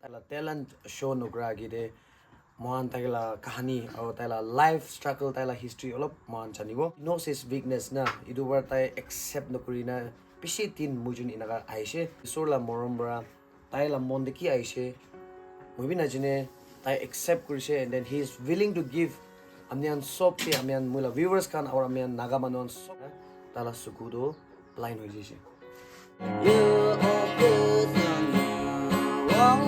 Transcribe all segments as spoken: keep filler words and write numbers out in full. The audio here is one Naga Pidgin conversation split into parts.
Taila talent show nokura age te mohan tai la kahani aro tai la life struggle, tai la history olop mohan janibo. He knows his weakness na, etu para tai accept nokuri na bishi din mujun enaka ahishe. Isor la morom para tai la mon te ki ahishe, moi bi najane, tai accept kurishe and then he is willing to give. Ami khan sob ke, ami khan moi la viewers khan aro ami khan Naga manu khan sob tai la suku tu blind hoi jaise. Wow.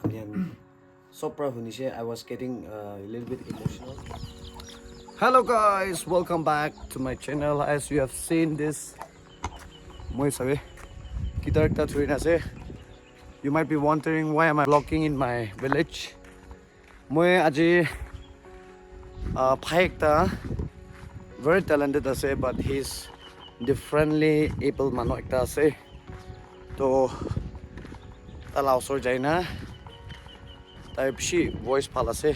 Ami khan sob para hunishe, I was getting uh, a little bit emotional. Hello guys, welcome back to my channel. As you have seen this, moi sabi guitar ekta thurina ase. You might be wondering why am I vlogging in my village. Moi aji uh, bhai ekta very talented ase, but he's differently able manu ekta ase. To tai la osor jai na, tai bishi voice bhal ase.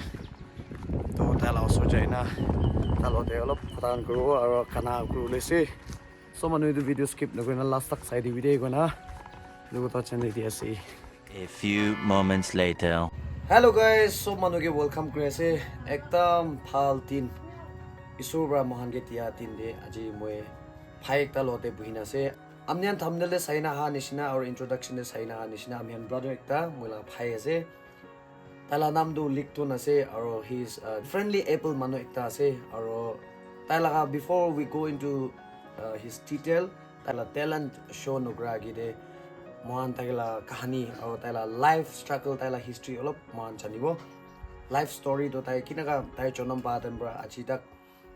To tai la osor jai na, tai lote olop khota khan kuribo aro gana kuribo le ase. So manu etu video skip nokuri na last tak sai dibi de koina etu kotha janai di ase. A few moments later. Hello guys, sob manu ke welcome kuri ase. Ekdam bhal din, Isor para mohan ke dia din de aji moi bhai ekta lote buhi na ase. Ami khan thumbnail te sai na aha nishina aru introduction te sai na aha nishina, ami khan brother ekta moi la bhai ase. Tai la naam tu Likton ase, aru he is a friendly able manu ekta ase, aru tai laga, before we go into uh, his detail, tai la talent show nokura age te mohan tai la kahani aru tai la life struggle, tai la history olop mohan janibo. Life story to tai kinaka tai jonom pa time para aji tak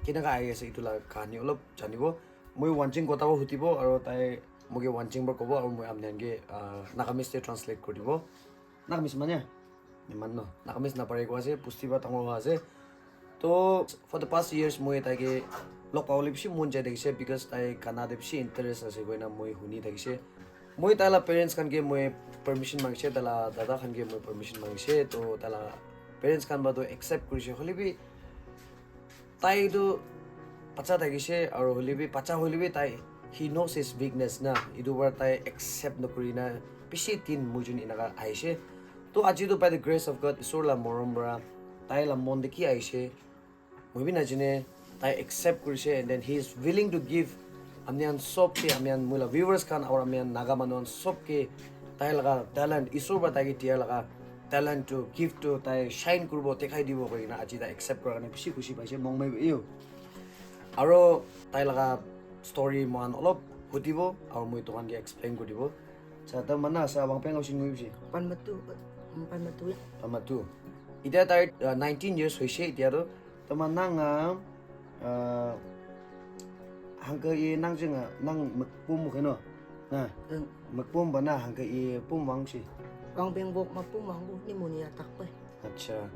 kinaka ahi ase, etu la kahani olop janibo. Moi Wanching kotha para hudibo aru tai moke Wanching para kobo aru moi ami khan ke uh, Nagamese te translate kuri dibo. Nagamese manya? Iman no. Nagamese napare ko ase, pusti para dangor hua ase. To for the past years moi tai ke log pabole bishi mon jai thakishe because tai gana te bishi interest ase koina moi huni thakishe. Moi tai la parents khan ke moi permission mangishe, tai la dada khan ke moi permission mangishe. To tai la parents khan para to accept kurishe. Hoile bi tai tu bacha thakishe, aru hoile bi bacha hoile bi tai, he knows his weakness na, etu para tai accept nokuri na bishi din mujun enaka ahishe. To aji tu by the grace of God, Isor la morom para tai la mon te ki ahishe, moi bi najane, tai accept kurishe and then he is willing to give. Ami khan sob ke, ami khan moi la viewers khan aru ami khan Naga manu khan sob ke tai laga talent, Isor para tai ke dia laga talent tu, gift tu tai shine kuribo, dekhai dibo koi kena aji tai accept kura karne bishi khushi paise. Mongmai yo. Aru tai laga story mohan olop hudibo aru moi tokan ke explain kuri dibo. Cha ta mana asa wang peng osin ngui bishi. Pan matu, pan matu ya. Pan matu. Ida tai uh, nineteen years hoise ida to. Tama nang a uh, hangka ye nang jeng a nang mekpum mo keno. Na. Eng. Mekpum ba na hangka ye pum wang shi. Wang beng bok mekpum wang bu ni mo ni atak pe. Acha.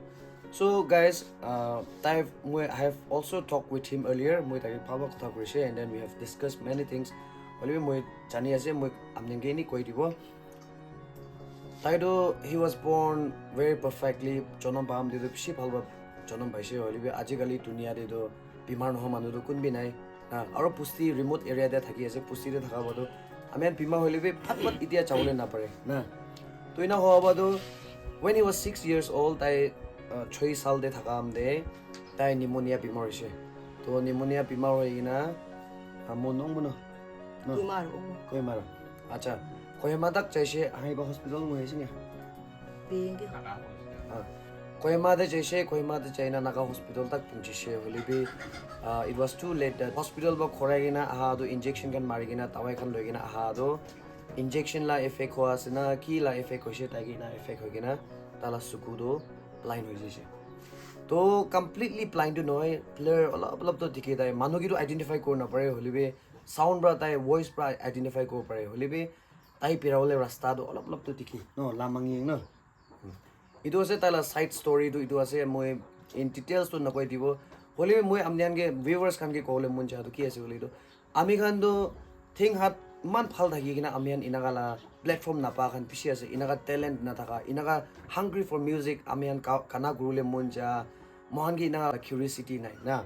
So guys, uh, tai moi I have also talked with him earlier. Moi tai ke bhal bhal kotha kurishe and then we have discussed many things. Hoile bi moi jani ase, moi amnenge ni koi dibo. Tai tu he was born very perfectly, jonom pam te tu bishi bhal para jonom paise, hoile bi ajikali dunia te tu bimar nohoa manu tu kun bi nai. Na, aru pusti remote area te thaki ase, pusti te thaka ba tu ami khan bimar hoile bi phat phat itia jabole napare na. To ina howa ba tu when he was six years old, tai uh, choi sal te thaka am te tai pneumonia bimar hoise. To pneumonia bimar hoi kena uh, mo nong bono. No. Kumar, um. Kohima ra. Acha. Kohima tak jaise, ahi ba hospital mo jaise ne? Benge. Ah. Kohima te jaise, Kohima te jaina Naga hospital tak punchise, hoile bi uh, it was too late that hospital ba khorai kena aha tu injection khan mari kena dawai khan loi kena aha tu injection la effect hua ase na ki la effect hoise tai kena effect hoi kena tala suku tu blind hoi jaise. To completely blind tu nohoi, blur olop olop to dikhi tai. Manu ki tu identify kori napare, hoile bi sound pra tai voice pra identify kori pare, hoile bi tai bira bole rasta tu olop olop tu dikhi. No, la mangi na. Etu ase tai la side story tu etu ase, moi in details tu nakoi dibo. Hoile bi moi apni khan ke viewers khan ke kobole mon ja tu ki ase hoile tu ami khan tu thing hat iman bhal thaki kena ami khan enaka la platform napa khan bishi ase, enaka talent nathaka, enaka hungry for music, ami khan ka- gana kuribole mon ja, moikhan ke enaka curiosity nai na.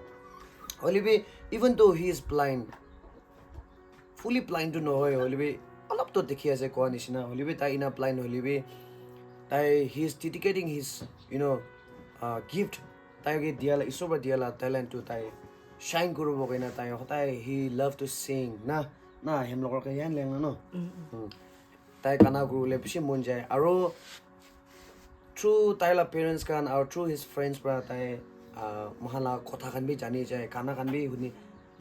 Hoilebi, even though he is blind, fully blind tu nohoi, hoilebi olop to dikhi ase koa nishina, hoilebi tai ena blind hoilebi tai, he is dedicating his, you know, uh, gift, tai ke dia la, Isor para dia la talent tu tai shine kuribo koina tai hodai he love to sing na, na hem logor ke yan leng na no. Mm. Tai gana kuribole bishi mon jai. Aro through tai la parents khan, aro through his friends para tai, uh, moikhan la kotha khan bi jani jai, gana khan bi huni,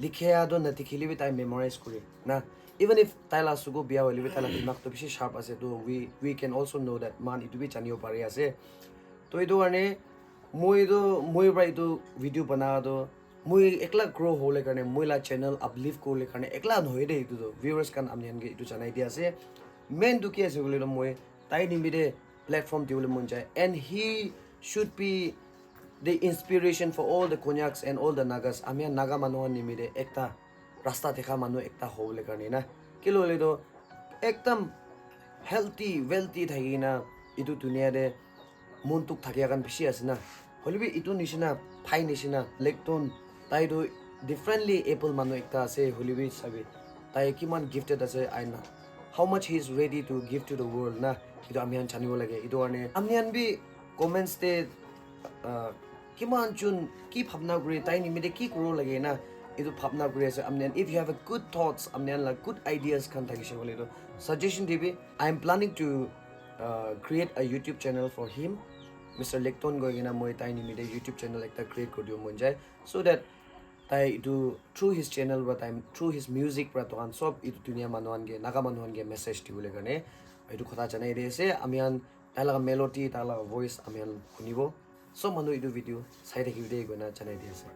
likhia to nadikhile bi tai memorize kuri na. Even if tai la suku bia hoile bi tai la dimag to bishi sharp ase, to we, we can also know that man itu bi janibo pari ase. To itu karne moi itu, moi para itu video bana to moi ekla grow hole karne, moi la channel uplift kurle karne ekla nohoi de itu to. Viewers khan ami khan ke itu janai di ase. Main tu ki ase koile to moi tai nimite platform dibole mon jai. And he should be the inspiration for all the Konyaks and all the Nagas. Ami khan Naga manu khan nimite ekta rasta dekha manu ekta hobole karne na. Kile hoile to ekdam healthy, wealthy thaki na itu dunia te mon dukh thakia khan bishi ase na. Hoilebi itu nishina, bhai nishina, Lecton, tai tu differently able manu ekta ase, hoilebi sabi, tai kiman gifted ase, I know how much he is ready to give to the world na, itu ami khan janibo lage. Itu karne ami khan bi comments te, uh, kiman jun ki bhabna kuri, tai nimite ki kuribo lage na, itu bhabna kuri ase ami khan. If you have a good thoughts, ami khan la good ideas khan thakise koile to suggestion dibi. I am planning to uh, create a YouTube channel for him. Mister Lecton koi kena moi tai nimite YouTube channel ekta create kuri dibo mon jai, so that tai itu through his channel para tai, through his music para tokan sob itu dunia manu khan ke, Naga manu khan ke message dibole karne itu kotha janai di ase. Ami khan tai laga melody, tai laga voice ami khan hunibo. Sob manu itu video sai thakibi de koina janai di ase.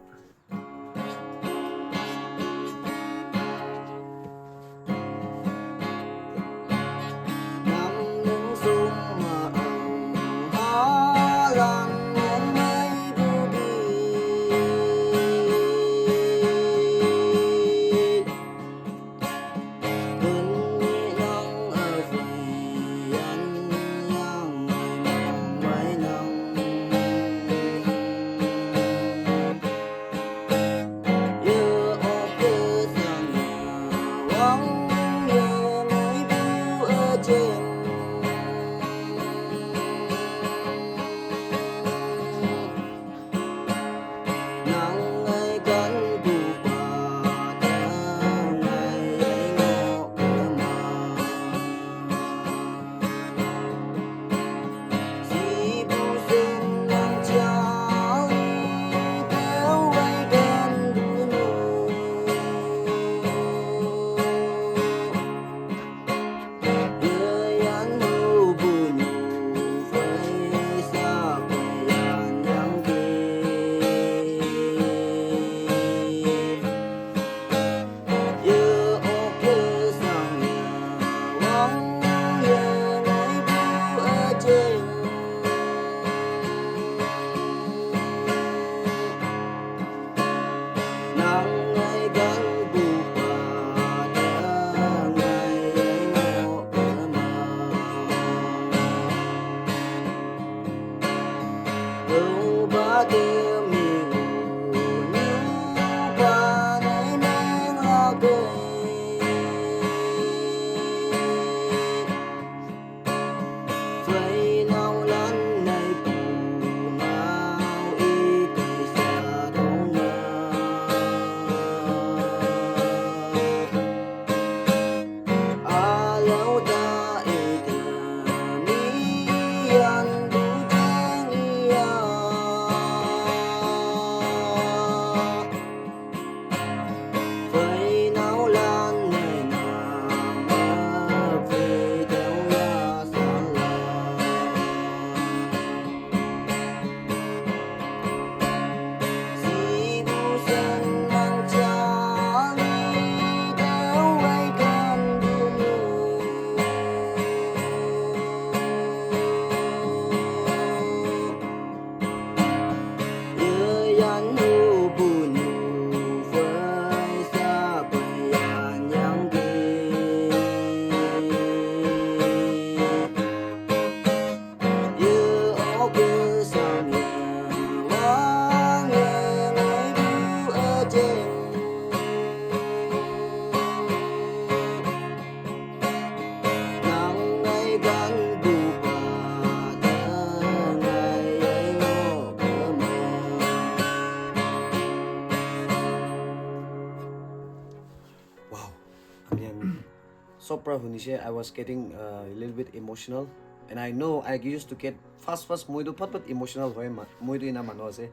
Sob pra hunishe, I was getting uh, a little bit emotional, and I know I used to get fast fast, moi tu phat phat emotional hoy ma, moi tu ina manu ase.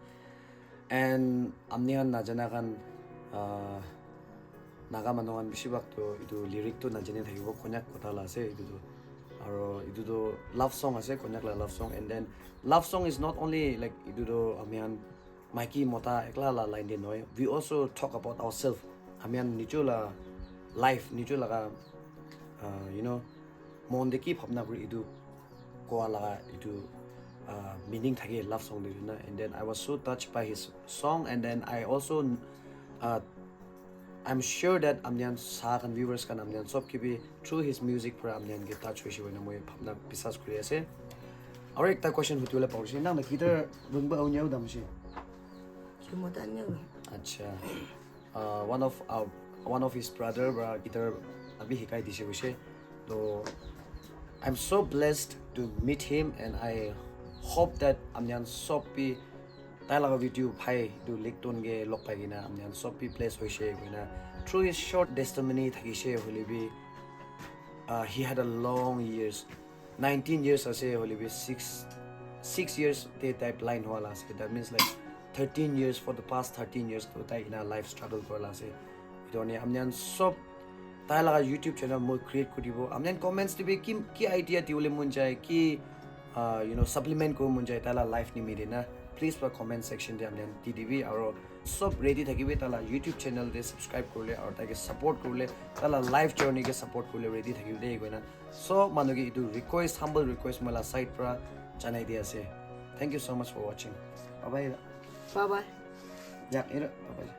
And amni khan najana khan, uh, Naga manu khan bishi bhag tu itu lyric tu najani thakibo, Konyak kotha la ase itu tu. Aro itu tu love song ase, Konyak la love song. And then love song is not only like itu tu ami khan maiki mota ekla la line de nohoi. We also talk about ourselves. Ami khan nijo la life, nijo laga, uh, you know, mon de ki bhabna kuri itu koa laga itu uh, meaning thake love song de na. And then I was so touched by his song, and then I also uh, I'm sure that amni khan sa khan, viewers khan, amni khan sob ke bi through his music pra amni khan ke touch hoise koina moi bhabna biswas kuri ase. Aro ekta question hutibole paurishi, nang na guitar rungba au nyau damshi? Kimota nyau. Acha. Uh, one of our one of his brother pra guitar abi hikai dise koise. So I'm so blessed to meet him, and I hope that amni khan sob bi tai laga video phai tu Licton ke log pai kena amni khan sob bi bless hoise koina. Through his short testimony thakise hoile bi, uh, he had a long years, nineteen years ase hoile bi six six years te tai blind hua la ase. That means like thirteen years, for the past thirteen years to tai ina life struggle kura la ase. Itu ani amni khan sob tai laga YouTube channel moi create kuri dibo. Amni khan comments te bi ki ki idea diwole mon jai, ki uh, you know, supplement kuri mon jai tai la life nimite na, please pa comment section te amni khan di dibi. Aro sob ready thakibi tai la YouTube channel te subscribe kurle aro tai ke support kurle, tai la life journey ke support kurle ready thakibi de koina. So manu ke itu request, humble request moi la side pra janai di ase. Thank you so much for watching. Bye bye. Bye bye. Ya, era, bye bye.